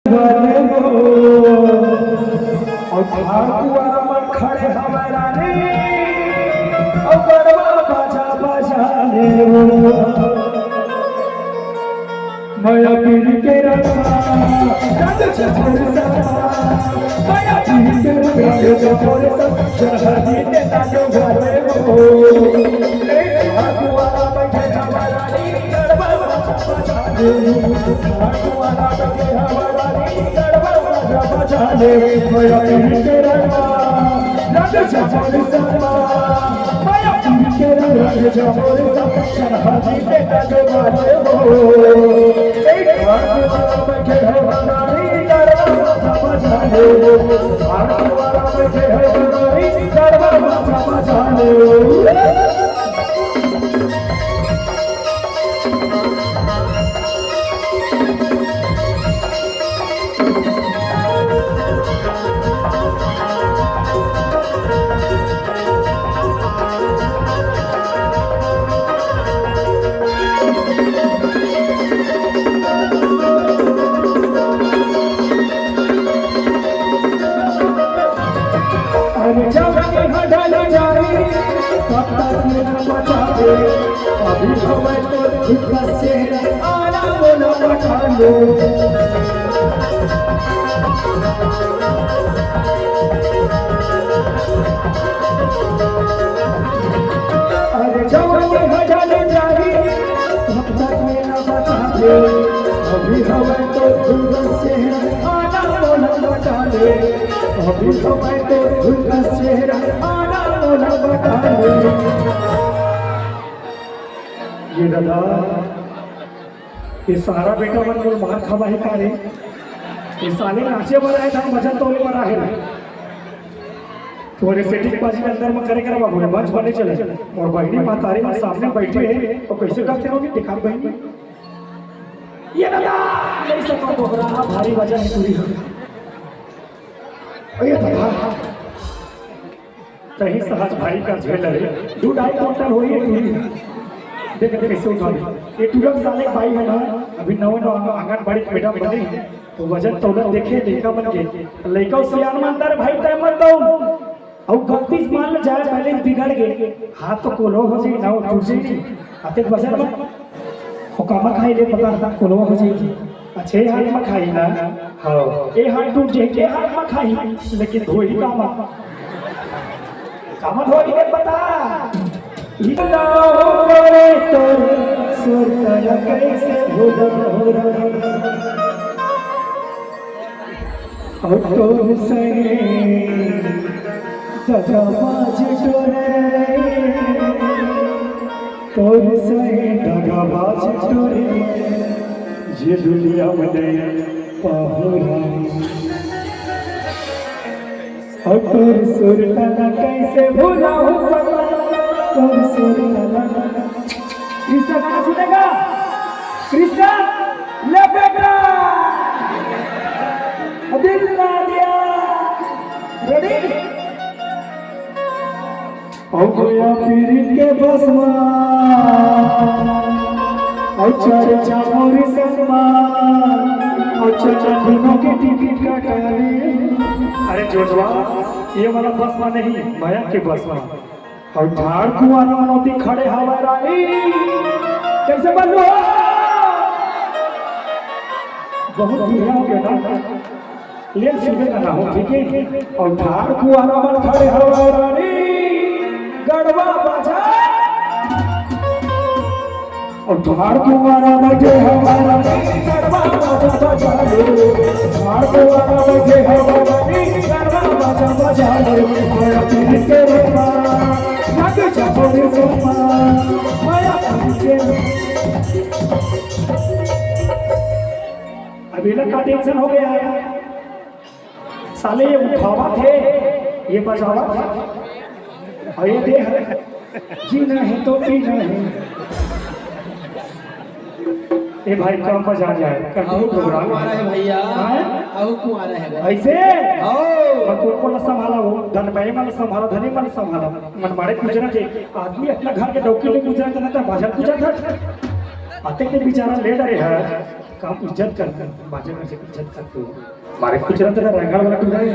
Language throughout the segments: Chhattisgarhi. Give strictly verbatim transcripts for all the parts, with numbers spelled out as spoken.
अउ ठाकुर मन खड़े हवय रानी, अउ गड़वा बाजा बजाने वो। मया पीर के रंगवा, रंग चकोर सा। मया पीर के रंग, रंग चकोर सा। शहरी के ताजो वाले वो। ए, हाथ वाला बैठे हमारा नी, गड़वा बाजा बजाने वो। हाथ वाला बैठे हमारा नी, गड़वा बाजा बजाने वो। मया पीर के रंगवा, रंग चकोर सा। अरे जवानी हटल जाई, तब तक मेरा बचा दे। अभी हमें तो दुख से आना बोला बचा लो। अरे जवानी हटल जाई, तब तक मेरा बचा दे। अभी हमें तो दुख से आना बोला बचा ले। अभी हमें तो दुख से आना बोला बचा ले। ये दादा, ये सारा बेटा मन मोर मार खवाही का रे? ये साले नाचे बर आए था, भजन तौले बर आए ना। तोरे सेटिंग बाजी के अंदर में करे करे बाबू, मंच बने चले। और बहिनी महतारी मन सामने बैठे हे, तो कैसे करते होंगे? दिखा बहिनी। ये दादा, नहीं सको डोकरा, भारी वजन है पूरी। ये दादा, कहीं सहज भारी का झेल है, दू ढाई कुंटल होई है पूरी। देख, देख कैसे उठा ले। ये तुरंत साले भाई है ना, अभी नवे नवे आंगनबाड़ी के बेटा बने, तो वजन तौलत देखे लइका मन के, लइका सियान मन अंदर भाई तय मत दो। अउ गलती से मान लो जाए बैलेंस बिगड़ गे, हाथ तो कोनो हो जाई ना, टूट जाई। अतेक वजन में ओ कामा खाई ले पता कोनो हो जाई। अच्छा, ये हाथ में खाई ना, हाँ, ये हाथ टूट जाई, ये हाथ में खाई, लेकिन धोई कामा। कामा धोई ले पता। इतना हो रे तो सुरता कैसे भूला हो रहा। अउ तोर सही दगाबाज टोरे, तोर सही दगाबाज टोरे, ये दुनिया में नहीं पाहुरा। अउ तोर सुरता ला कैसे भुलाहूं पता, तोर सुरता ला। कृष्णा गाना सुनेगा? कृष्णा, ले बेटा, दिल ना दिया। Ready? अउ गया पीर के बस मा, अउ चर्चा मोर संग मा, अउ चर्चा दोनों के टिकट कटा ले। अरे जोजवा, ये वाला बस मा नहीं, मया के बस मा। अउ ठाड़ कुंवारा मन ओती खड़े हवय रानी, कैसे बल्लू हो? बहुत बढ़िया हो गया ना। ले सुबह का ना हो, ठीक है? अउ ठाड़ कुंवारा मन खड़े हवय रानी, गड़वा बाजा। अउ ठाड़ कुंवारा बैठे हवय रानी, गड़वा बाजा बजा ले। ठाड़ कुंवारा बैठे हवय रानी, गड़वा बाजा बजा ले। अउ पीर के रूपा, लग जा मोर रूपा, मया पीर के। अब ये लोग का टेंशन हो गया है। साले ये उठावत हे, ये बजावत हे, अउ ये दे हे, जीना हे तो पीना हे। ए भाई, कम बजा जाए, कंटिन्यू अउ प्रोग्राम कुंवारा हे। हे भैया, हाँ? अउ कुंवारा हे भैया। ऐसे? ओ। मैं कौन कौन संभाला हो? धन मैं मन संभाला, धनी मन संभाला। मन मारे गुजरा के आदमी अपना घर के डौकी ले गुजरा करता, भजन पूजा था। आते के बेचारा ले डरे है। आप इज्जत करते हो, बाजा कर से इज्जत करते हो। हमारे कुछ रंग तो रायगढ़ वाला टूरा है।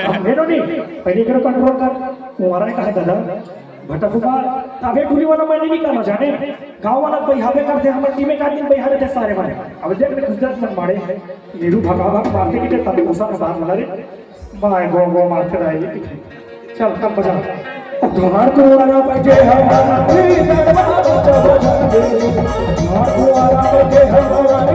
अब मेरे नहीं, पहले करो कंट्रोल कर। तुम्हारा ने कहा दादा, भटकुआ, तबे टूरी वाला मैंने नहीं करना जाने। गाँव वाला बहियावे करते, हमारे टीम एक आदमी बहियावे थे सारे वाले। अब देख ले, कुछ दस मन मारे, नीरू भगा भाग मारते कि तब उसा में बात वाला रे। माय गो गो मारते रहे। चल, तब बजा। तुम्हार कुआरा बजे हमारा, तुम्हार कुआरा बजे हमारा,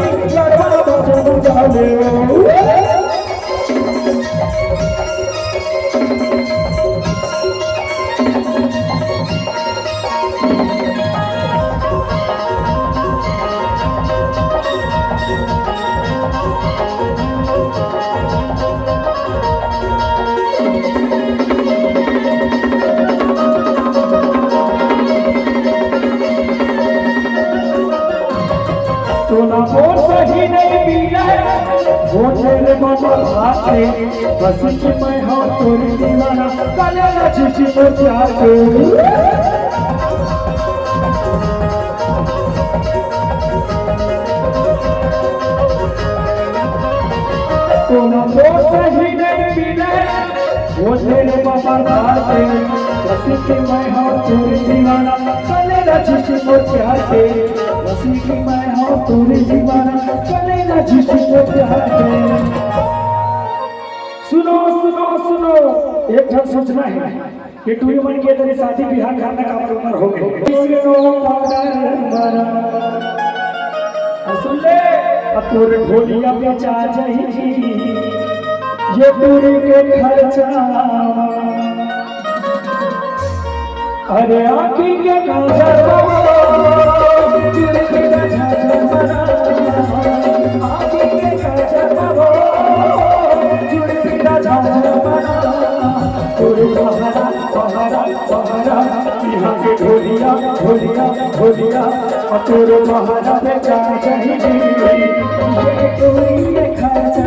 तोला मोर सही नहीं मिले, वो तेरे बाबा हाथे, बस कि मैं हूँ तोरी दीवाना, कले ना झिझी मोर प्यार के। तोला मोर सही नहीं मिले, वो तेरे बाबा हाथे, बस कि मैं हूँ तोरी दीवाना, कले ना झिझी मोर प्यार के। बस कि मैं हूँ तोरी दीवाना, कले ना झिझी मोर प्यार के। सुनो, सुनो, सुनो, एक ठन सूचना है कि टूरी मन के तरी शादी बिहाव घर में काबर उमर हो गए। इसके तो पागल मरा। आ सुन ले, आ तोर ढोलिया बेचा जाही, ये टूरी के खर्चा। अरे आँखी के काजर बाबा, चुरकिया झाझर बना। आँखी के काजर बाबा, चुरकिया झाझर बना। तोर बहरा, बहरा, बहरा, यहाँ के ढोलिया, ढोलिया, ढोलिया, और तोर बहरा पे चाह जाही जी, ये टूरी के खर्चा।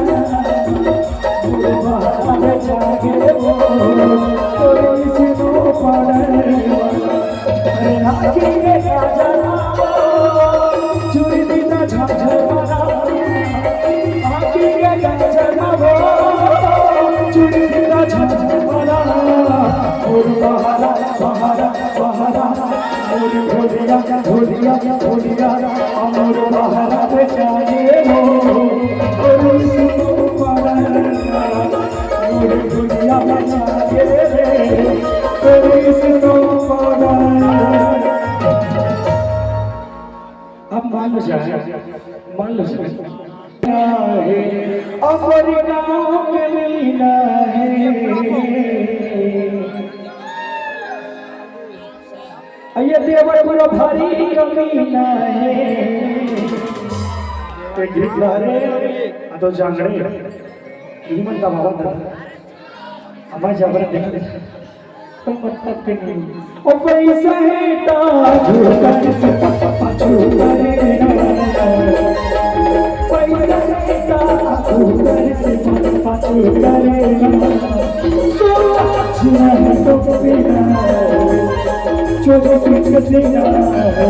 अब मान लो जाए, मान लो जाए। अमर गाँव में मिला है। ये देवर पूरा भारी कमीना है। एक गीत ला रे, आ तो जांगड़े। इही मन का बाबा था। अब मैं जांगड़े देख ले। तो मतलब के नहीं। ओ पैसा है ता झूठा से पाछू करे ना। पैसा है ता झूठा से पाछू करे ना। सोच रहे तो बिना। चौबीस इंच सीना है,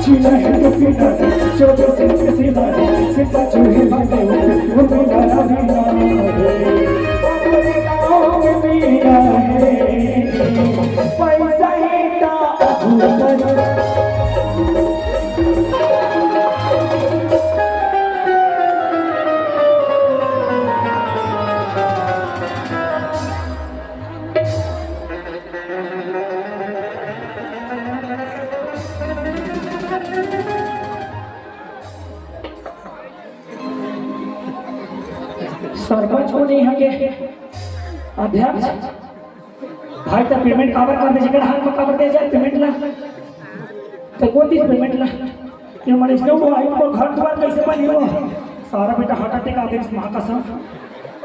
जीना है तो पीना है, चौबीस इंच सीना है, सिर्फ चूहे भागे वो मेरा राना है। मेरा है, पैसा ही का भूत। सरपंच को नहीं हके अध्यक्ष। भाई, त पेमेंट काबर कर दे, जेकर हाथ में काबर दे जाए पेमेंट ला, त को दिस पेमेंट ला। ये मरीज के वो आई को घर द्वार कैसे बनी हो? सारा बेटा हार्ट अटैक आ गई, माँ कसम।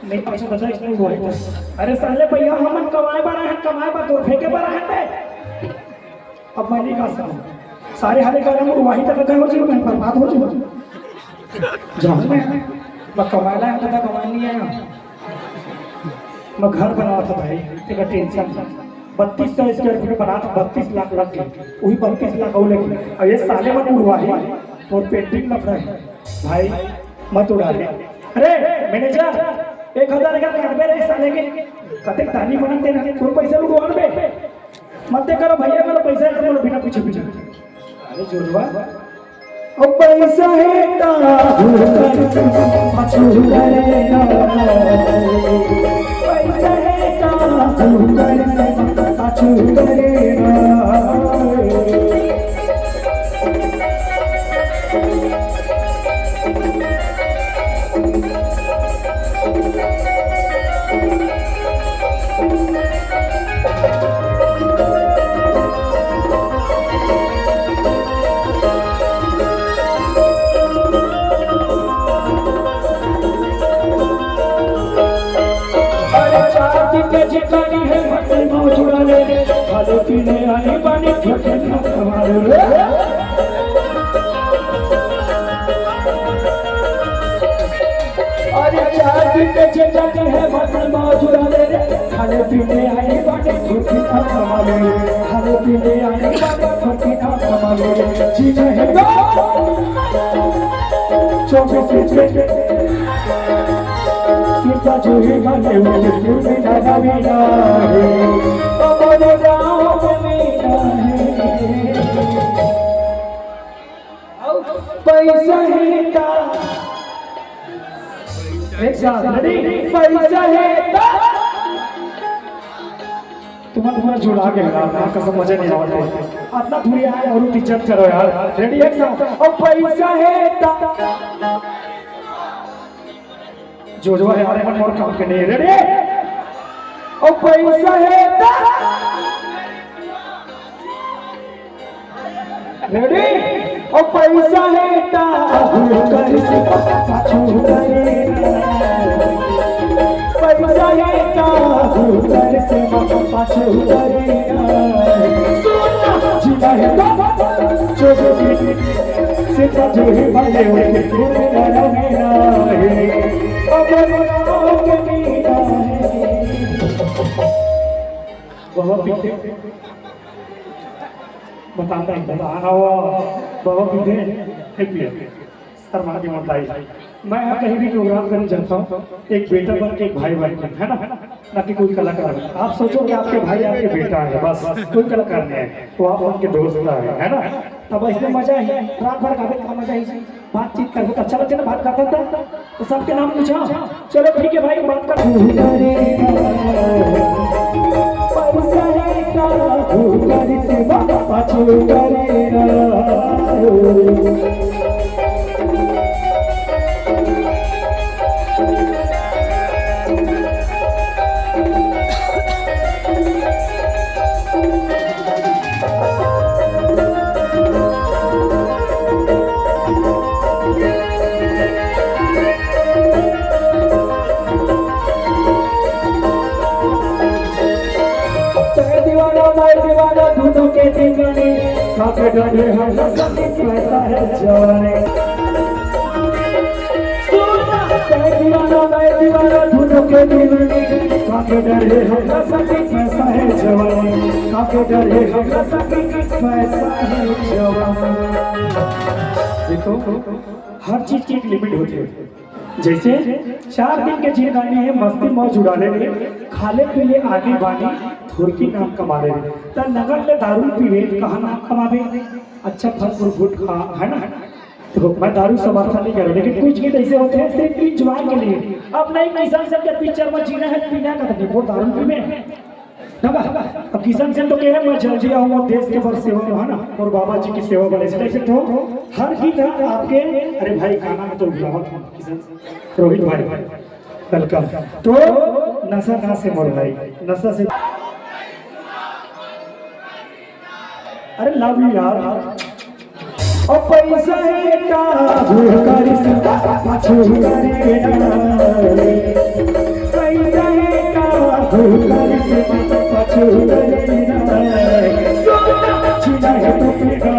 नहीं, पाछे बता, इसने वो है। अरे साले भैया, हमन कमाए बर आए हैं, कमाए बर, तो फेंके बर आए हैं। अब मैं नहीं कह सकता। सारे हरे गाने में वही तक गए हो जी, मैं बर्बाद हो जी। जाओ मैं, मैं कमाए ला है, तो कमाए नहीं आया। मैं घर बनावा था भाई, तेरा टेंशन। बत्तीस सौ स्क्वायर फीट बना था, बत्तीस लाख लग गए, वही बत्तीस लाख और लगे। अब ये साले मन उड़वा है और पेंटिंग लग रहा है। भाई, मत उड़ा ले। अरे, मैनेजर, एक हजार अगर काटबे रे साले के, कतेक दानी बनत तेन, तोर पैसा लुटवा बे। मत दे करो भैया, मेरा पैसा है, बोलो बिना पूछे पूछे। अरे जोरवा, अब पैसा है ता पाछू करे ना। पैसा है ता पाछू करे ना। अरे चार दिन के जितानी है, मत मौज उड़ा ले, खाने पीने आई बानी, ठोके ना हमारे रे। अरे चार दिन के जितानी है, मत मौज उड़ा ले, खाने पीने आई बानी, ठोके ना हमारे रे। खाने पीने आई बानी, ठोके ना हमारे रे। जी मैं है तो चौबीस घंटे सीता जो ही बने हुए, फिर भी दादा भी ना है। बाबा ने राम भी ना है। पैसा है ता, एक साथ, रेडी? पैसा है ता। तुमन पूरा जुड़ा के लगा, माँ कसम मजा नहीं आवत है। इतना दूरी आए और इज्जत करो यार। रेडी, एक साथ। और पैसा है ता। जो जो है यार, मन मोर काम के नहीं। रेडी? और पैसा है ता। रेडी? और पैसा है ता कर से पाछू करे। पैसा है ता कर से पाछू करे। जीना है तो जो जो से पाछू ही भागे हुए, मेरा मेरा है। अब मेरा के मेरा है। बहुत पीते। बताता हूँ, बताना हो। बहुत पीते। हे पिए। शर्मा के मत आई। मैं यहाँ कहीं भी प्रोग्राम करने जाता हूँ, एक बेटा बन के, एक भाई बन के, है ना? ना कि कोई कलाकार। आप सोचो कि आपके भाई आपके बेटा है, बस कोई कलाकार नहीं है, वो आप उनके दोस्त है, है ना? तब इसमें मजा है, रात भर गावे का मजा है। बातचीत करबो तो अच्छा लगथे ना, बात करथन त। तो सबके नाम पूछा। चलो ठीक है भाई, बात कर। तै दीवाना, मैं दीवाना, दोनों के दीवाने। काके डरे हम सभी पैसा है जवाने। तै दीवाना, मैं दीवाना, दोनों के दीवाने। काके डरे हम सभी पैसा है जवाने। काके डरे हम सभी पैसा है जवाने। देखो, हर चीज की एक लिमिट होती है। जैसे चार दिन के जिंदगानी हे, मस्ती मौज उड़ा ले रे, खा ले पी ले आनी बानी, थोरकी नाम कमा ले रे। त नगद ले दारू पीबे त कहाँ नाम कमाबे? अच्छा फल फ्रूट खा, है ना? तो मैं दारू समर्थन नहीं करूँ, लेकिन कुछ गीत ऐसे होते हैं सिर्फ इंजॉय के लिए। अब नहीं, किशन सर के पिक्चर में जीना है पीना का, तो वो दारू पीबे। अब किशन सिंह तो कहे, "मैं जल्दी आऊंगा, देश के बर सेवा में," है ना, और बाबा जी की सेवा बड़े से तो हर गीत है आपके। अरे भाई, गाना में तो बुलावा था किशन सिंह, रोहित भाई, वेलकम। तो नशा ना से मोर भाई, नशा से। अरे लव यू यार। और पैसा है का भूखल से पाछू करे ना। पैसा है का भूखल से पाछू करे ना। सोना जीना है तो पीना।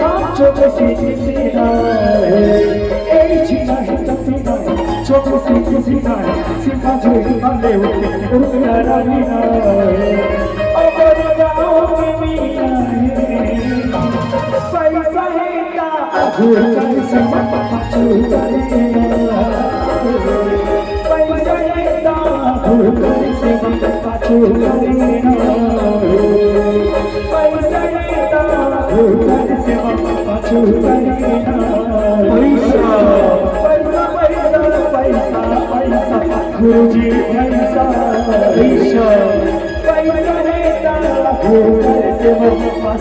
हम जो तो सीधी सीधा है। ए जीना है तो पीना। जो तो सीधी सीधा है। सिपा जो ही बंदे हो। रुपया रानी ना है। और गाँव में मीना है। पैसा है का गुरुजी पैसा, पैसा, पैसा है, पैसा है,